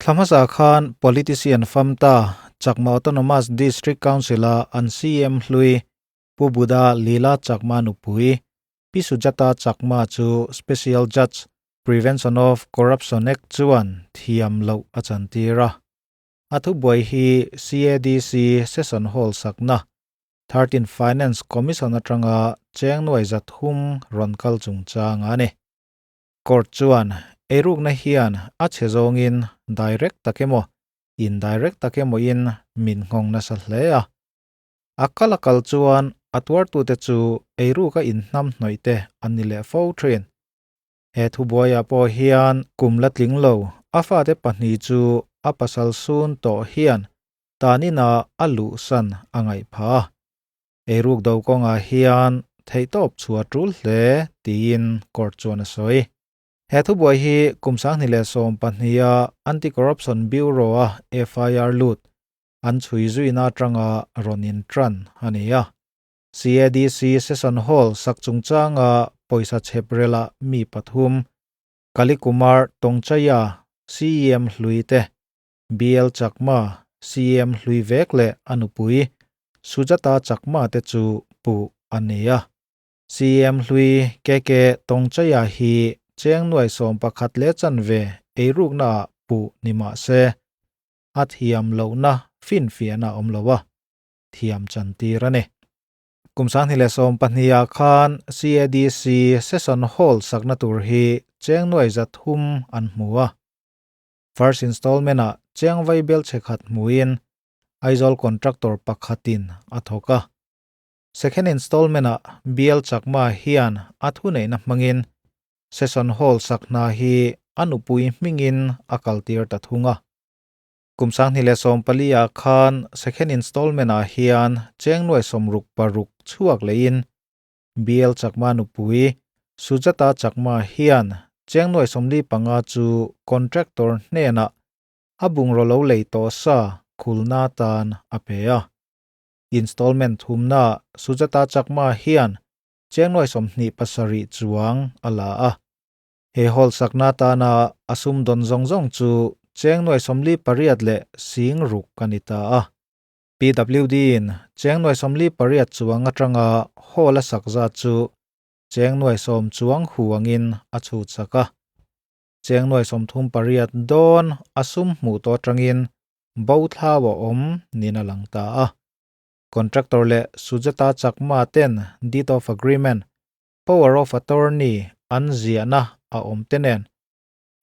Thla hmasa khan politician famta Chakma Autonomous District Council-a an CM hlui Pu Buddha Lila Chakma nupui Pi Sujata Chakma chu Special Judge, Prevention of Corruption Act chuan thiam loh a chantir a. A thubuai hi CADC Session Hall sakna 13 Finance Commission atanga cheng nuai 300 rawn kal chungchang a ni. Court chuan eirukna hian a chhe zawngin direct tak emaw indirect tak emaw in min nghawng nasa hle a. A kal a kal chuan a tuartute chu eiruka inhnam hnawih te an ni leh fo thin. He thubuaiah pawh hian kum la tling lo a fate pahnih chu a pasal sun tawh hian tanina a luhsan a ngaih phah a. Eiruk do kawngah hian theihtawp chhuah tul hle tiin court chuan a sawi. He thubuai hi kum 2012 a Anti-Corruption Bureau-a FIR lut an chhui zuina atanga rawn intran a ni a. CADC Session Hall sak chungchanga pawisa chheprela mi pathum, Kalikumar Tongchaya, CEM hlui te, BL Chakma, CEM hlui vek leh a nupui, Sujata Chakma te chu puh a ni a. CEM hlui KK Tongchaya hi cheng nuai 11 leh chanve eiruknaah puh ni mah se, a thiam lohna finfiahna a awm lo a, thiam chantir a ni. Kum 2012 ah khan CADC Session Hall sakna tur hi cheng nuai 300 an hmu a. First installment ah cheng vai bel chhe khat hmuin Aizawl contractor pakhatin a thawk a. Second installment ah BL Chakma hian a thuneihna hmangin Session Hall sak hna hi a nupui hmingin a kaltir ta thung a. Kum 2014 ah khan second installment ah hian cheng nuai 66 chhuak leiin BL Chakma nupui Sujata Chakma hian cheng nuai 45 chu contractor hnenah a bungraw lo lei tawh sa khulna tan a pe a. Installment thumna Sujata Chakma hian cheng nuai 27 chuang a la a. He hall sakna tana a sum dawn zawng zawng chu cheng nuai 48 leh 60,000 a ni ta a. PWD in cheng nuai 48 chuang atanga hall a sak zat chu cheng nuai 10 chuang huangin a chhut sak a. Cheng nuai 38 dawn a sum hmuh tawh atangin bo thlau a awm niin a lang ta a. Contractor leh Sujata Chakma ten deed of agreement, power of attorney an ziahna a awm te nen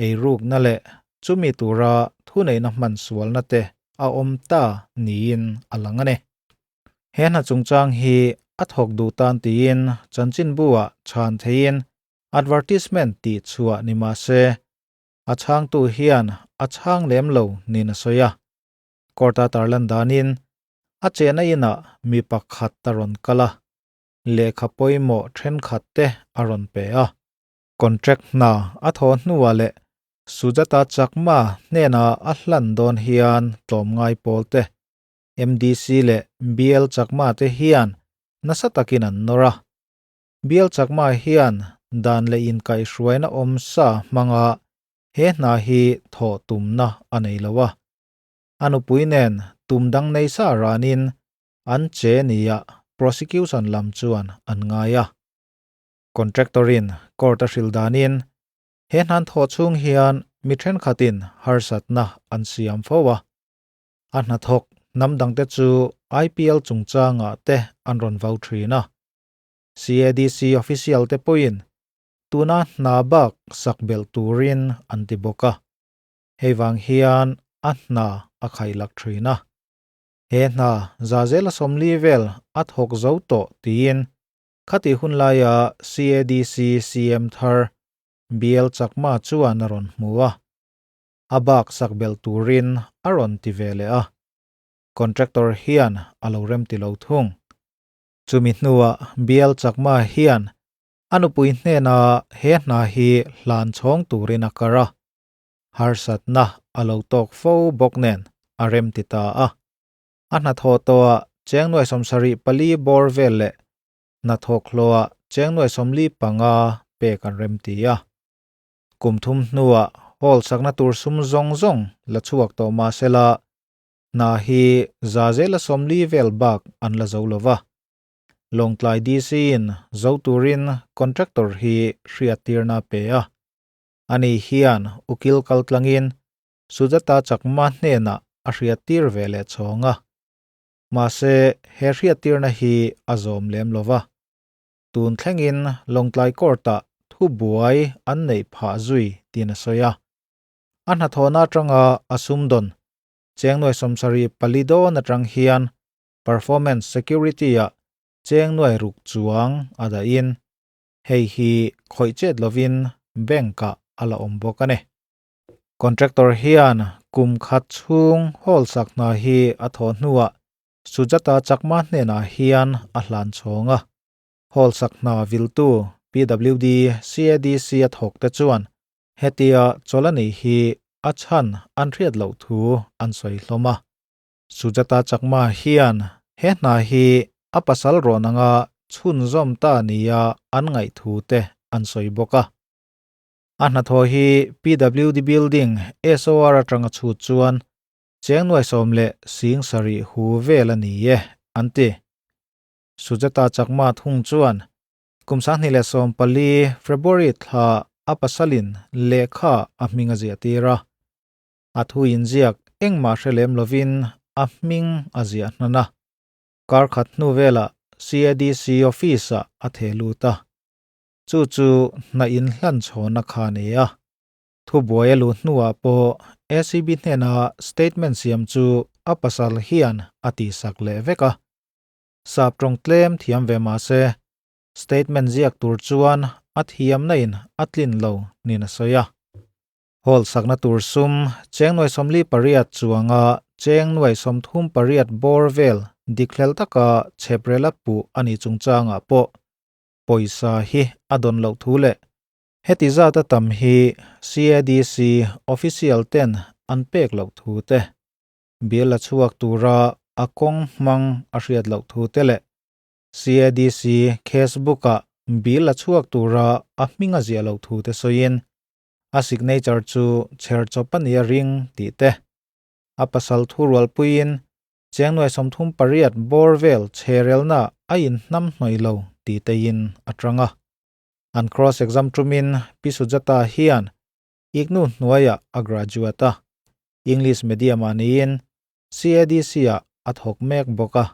eirukna leh chumi tura thuneihna hman sualna te a awm ta niin a lang a ni. He hna chungchang hi a thawk duh tan tiin chanchinbu-ah chhan theiin advertisement tih chhuah ni mah se a chhangtu hian a chhang lem lo niin a sawi a. Court-a tarlan danin a chehna inah mi pakhat a rawn kal a, lehkha pawimawh thenkhat te a rawn pe a. Contract hna a thawh hnuah leh Sujata Chakma hnena a hlan dawn hian tlawmngai pawl te, MDC leh BL Chakma te hian nasa takin an nawr a. BL Chakma hian dan leh inkaihhruaina awm sa hmanga he hna hi thawh tumna a nei lo a. A nupui nen tum dang nei sa ranin an che nia prosecution lam chuan an ngai a. Contractor-in court a hrilh danin he hnan thawh chhung hian mi thenkhatin harsatna an siam fo a. A hnathawk hnam dangte chu IPL chungchangah te an rawn vau thin a. CADC official te pawhin tuna hna bak sak belh turin an ti bawk a. Hei vang hian a hna a khailak thin a. He hna zazela 40 vel a thawk zo tawh tiin khati hun laia CADC CM thar BL Chakma chuan a rawn hmu a. A bak sak belh turin a rawn ti ve leh a. Contractor hian a lo rem ti lo thung. Chumi hnuah BL Chakma hian a nupui hnena he hna hi hlan chhawng turin a kar a. Harsatna a lo tawk fo bawk nen a rem ti ta a. A hnathawh tawhah cheng nuai 74 bawr vel leh hnathawk hlawhah cheng nuai 45 pek an rem ti a. Kum thum hnuah Hall sakna tur sum zawng zawng la chhuak tawh mah sela, hna hi 40% vel bak an la zo lova. Lawngtlai DC in zo turin contractor hi hriattirna a pe a. Ani hian ukil kaltlangin Sujata Chakma hnenah a hriattir ve leh chhawng a. Mahse, he hriattirna hi a zawm lem lova. Tun thlengin Lawngtlai Court-ah thubuai an neih phah zui tiin a sawi a. A hnathawhna atanga a sumdawn cheng nuai 74 dawn atang hian performance security-ah cheng nuai ruk chuang a dahin hei hi khawih chet lovin bank-ah a la awm bawk a ni. Contractor hian kum khat chhung hall sak hna hi a thawh hnuah Sujata Chakma hnenah hian a hlan chhawng a. Hall sak hna viltu PWD CADC a thawk te chuan hetia chawlh a nih hi a chhan an hriat loh thu an sawi hlawm a. Sujata Chakma hian he hna hi a pasal rawn anga chhunzawm ta nia an ngaih thu te an sawi bawk a. A hnathawh hi PWD Building SOR atanga chhut chuan cheng nuai sawm leh sing sarih hu vel a ni e, an ti. Sujata Chakma thung chuan kum 2014 February thla a pasalin lehkha a hming a ziah tir a. A thu inziak engmah hre lem lovin a hming a ziah hnan a. Kar khat hnu velah CADC office-ah a theh lut a. Chu chu hna inhlan chhawna kha a ni a. Thubuai a luh hnuah pawh ACB hnena statement siam chu a pasal hian a tihsak leh vek a. Sap tawng tlem thiam ve mah se, statement ziak tur chuan a thiamna in a tlin lo niin a sawi a. Hall sakna tur sum cheng nuai 48 chuanga cheng nuai 38 bawr vel dikhlel taka chheprela puh a nih chungchangah pawh pawisa hi a dawn loh thu leh heti zat a tam hi CADC official ten an pek loh thu te, bill la chhuak tura a kawng hmang a hriat loh thu te leh CADC case book ah bill la chhuak tura a hming a ziah loh thu te sawiin a signature chu chher chawp a ni a ring tih te, a pasal thu rualpuiin cheng nuai 38 bawr vel chherelna a inhnam hnawih lo tih teiin a tang a. An cross exam tumin Pi Sujata hian IGNOU hnuaiah a graduate a, English medium ah niin CADC ah a thawk mek bawk a.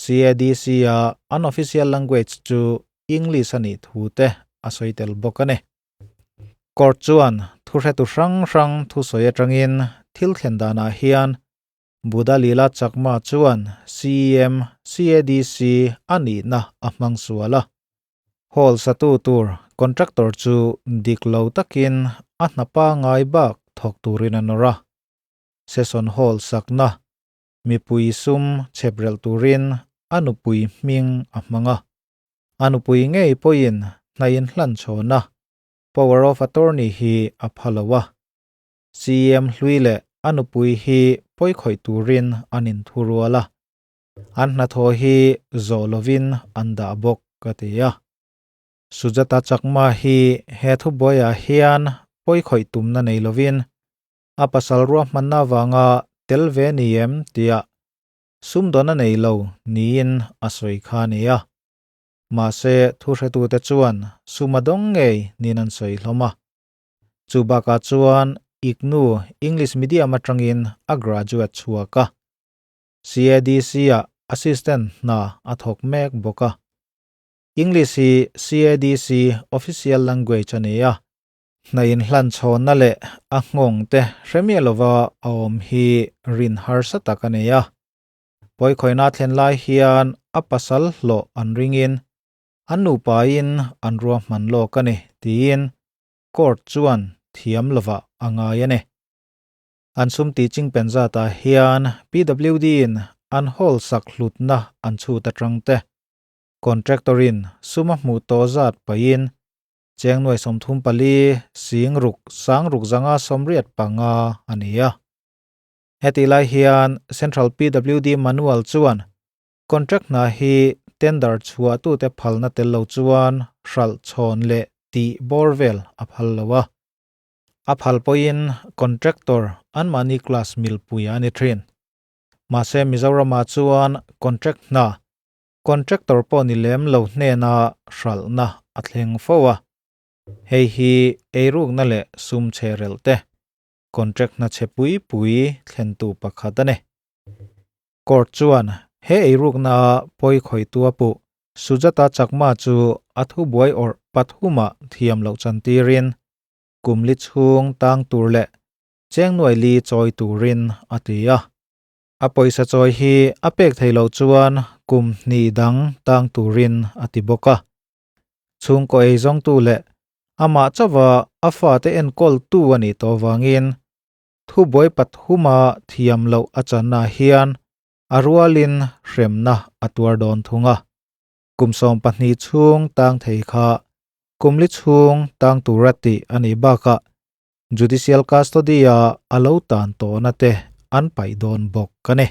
CADC a an official language chu English a nih thu te a sawi tel bawk a ni. Court chuan thuhretu hrang hrang thusawi atangin thil thlen danah hian Buddha Lila Chakma chuan CEM CADC a nihna a hmang sual a. Hall satu tur contractor chu dik lo takin a hna pangai bak thawk turin a nawr a. Session Hall sakna mipui sum chheprelh turin a nupui hming a hmang a. A nupui ngei pawhin hna inhlan chhawn a, power of attorney hi a pha lo a. CEM hlui leh a nupui hi pawikhawih turin an inthurual a, an hnathawh hi zawh lovin an dah bawk ka ti a. Sujata Chakma hi he thubuaiah hian pawikhawih tumna nei lovin a pasal ruahmanna avanga tel ve ni em tia sumdawn a nei lo niin a sawi kha a ni a. Mahse thuhretute chuan sum a dawng ngei niin an sawi hlawm a. Chu bakah chuan IGNOU English medium atangin a graduate chhuak a. CADC-ah assistant hna a thawk mek bawk a. English hi CADC official language a ni a. Hna inhlan chhawnna leh a nghawng te hre miah lova a awm hi rin harsa tak a ni a. Pawikhawina thlen lai hian a pasal hlawh an ringin an nupain an ruahman lawk a ni tiin court chuan thiam lovah a ngai a ni. An sum tih chingpen zatah hian PWD in an hall sak hlutna an chhut atang te, contractor in sum a hmuh tawh zat pahin cheng nuai 34 sing ruk sang ruk zanga 85 a ni a. Heti lai hian Central PWD manual chuan contract hna hi tender chhuah tute phalna tel lo chuan hralh chhawn leh tih bawr vel a phal lo a. A phal pawhin contractor anmahni class milpui a ni thin. Mahse Mizoramah chuan contract hna, contractor pawh ni lem lo hnena hralhna a thleng fo a. Hei hi eirukna leh sum chhe rel te contract hna chhe pui pui thlentu pakhat a ni. Court chuan he eirukna pawi khawihtu a puh Sujata Chakma chu a thubuai awrh pathuma thiam loh chantirin kumli chhung tang tur leh chengnuai li chawi turin a ti a. A pawisa chawi hi a pek thei loh chuan kum hnih dang tang turin a ti bawk a. Chhungkaw ei zawngtu leh amah chauha a fate enkawltu a nih tawh avangin thubuai pathuma thiam loh a channa hian a rualin hremna a tuar dawn thung a. Kum 12 chhung tang thei kha kumli chhung tang tura tih a nih bakah judicial custody-a a lo tan tawhna te an paih dawn bawk a ni.